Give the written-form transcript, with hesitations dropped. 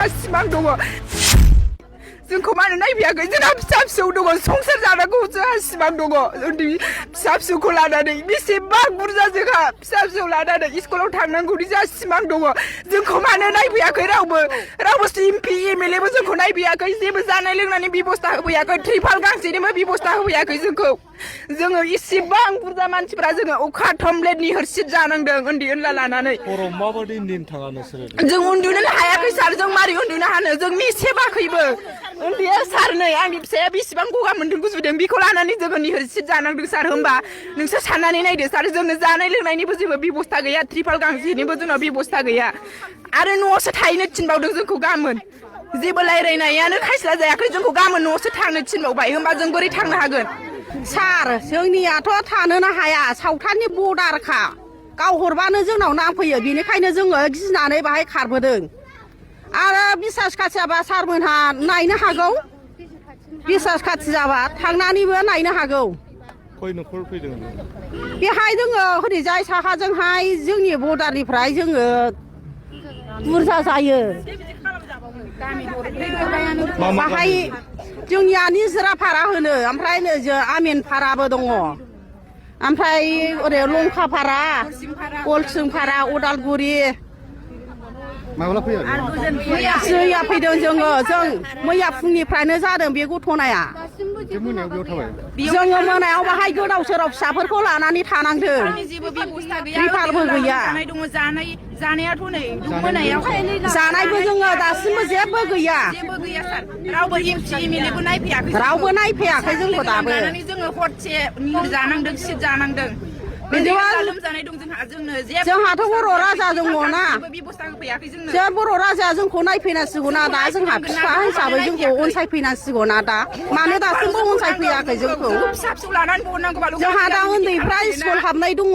सिमां दङ जोंखौ मानो नायफैयाखै जोंहा फिसा फिसौ दङ संसार जानांगौ जोंहा सिमां दङ उन्दै फिसा फिसौखौ लानानै बेसेबां बुरजा जोंहा फिसा फिसौ लानानै स्कुलाव थांनांगौनि जोंहा सिमां दङ जोंखौ मानो नायफैयाखै रावबो एमपि एमएलएबो जोंखौ नायफैयाखै जेबो जानाय लोंनायनि बेबस्था होफैयाखै त्रिपाल गांसेनिबो बेबस्था होफैयाखै जोंखौ जोङो इसेबां बुरजा मानसिफ्रा जोङो अखा थमब्लेटनि हरसिद जानांदों उन्दै उनला लानानै माबायदि दिन थाङा नोंसोरो जों उन्दुनोनो हायाखै सार जों मारै उन्दुनो हानो जों मिसेबाखैबो उन्दैया सार नै आंनि फिसाया बेसेबां गगा मोनदों गुजुदों बेखौ लानानै जोङो निहरसिद जानांदों सार होमबा नोंसोर साननानै नायदो सार जोंनो जानाय लोंनायनिबो जेबो बेबस्था गैया त्रिपाल गांसेनिबो जोंनाव बेबस्था गैया आरो न'आवसो थाहैनो थिनबावदों जोंखौ गामोन जेबो रायज्लायनायानो खायस्ला जायाखै जोंखौ गामोन न'आवसो थांनो थिनबावबाय होमबा जों बोरै थांनो हागोन सार जोंनियाथ' थानोनो हाया सावथालनि बर्डारखा गाव हरबानो जोंनाव नांफैयो बेनिखायनो जोङो गिनानै बाहाय खारबोदों आरो बिसास खाथि जाबा सारमोनहा नायनो हागौ बिसास खाथि जाबा थांनानैबो नायनो हागौ खय न'खर फैदों बेहाय जोङो ओरैजाय साहाजोंहाय जोंनि बर्डारनिफ्राय जोङो बुरजा जायो बाहाय जोंनिया निजोरा भारा होनो ओमफ्राय आमिन भाराबो दङ ओमफ्राय ओरै लंका भारा गलसिं भारा उदालगुरि माब्ला फैया मैया फैदों जोङो जों मैया फुंनिफ्रायनो जादों बे घटनाया जोङो मोनायाव बाहाय गोदाव सोराव फिसाफोरखौ लानानै थानांदों त्रिपालबो गैया जानायाथ' नै मोनायाव जानायबो जोङो दासिमबो जेबो गैया रावबो एमपि एमएलएबो नायफैयाखै रावबो नायफैयाखै जोंखौ दाबो जोङो हरसे निहर जानांदों सिट जानांदों लोमजानाय दं जोंहाथ' बर' राजा दङ ना बेबस्था होफैयाखै जोंनो जों बर' राजाया जोंखौ नायफैनांसिगौ ना दा जोंहा फिफा हिसाबै जोंखौ अनसायफैनांसिगौ ना दा मानो दासिमबो अनसायफैयाखै जोंखौ फिसा फिसौ लानानै हरनांगौ जोंहा दा उन्दैफ्रा स्कुल हाबनाय दङ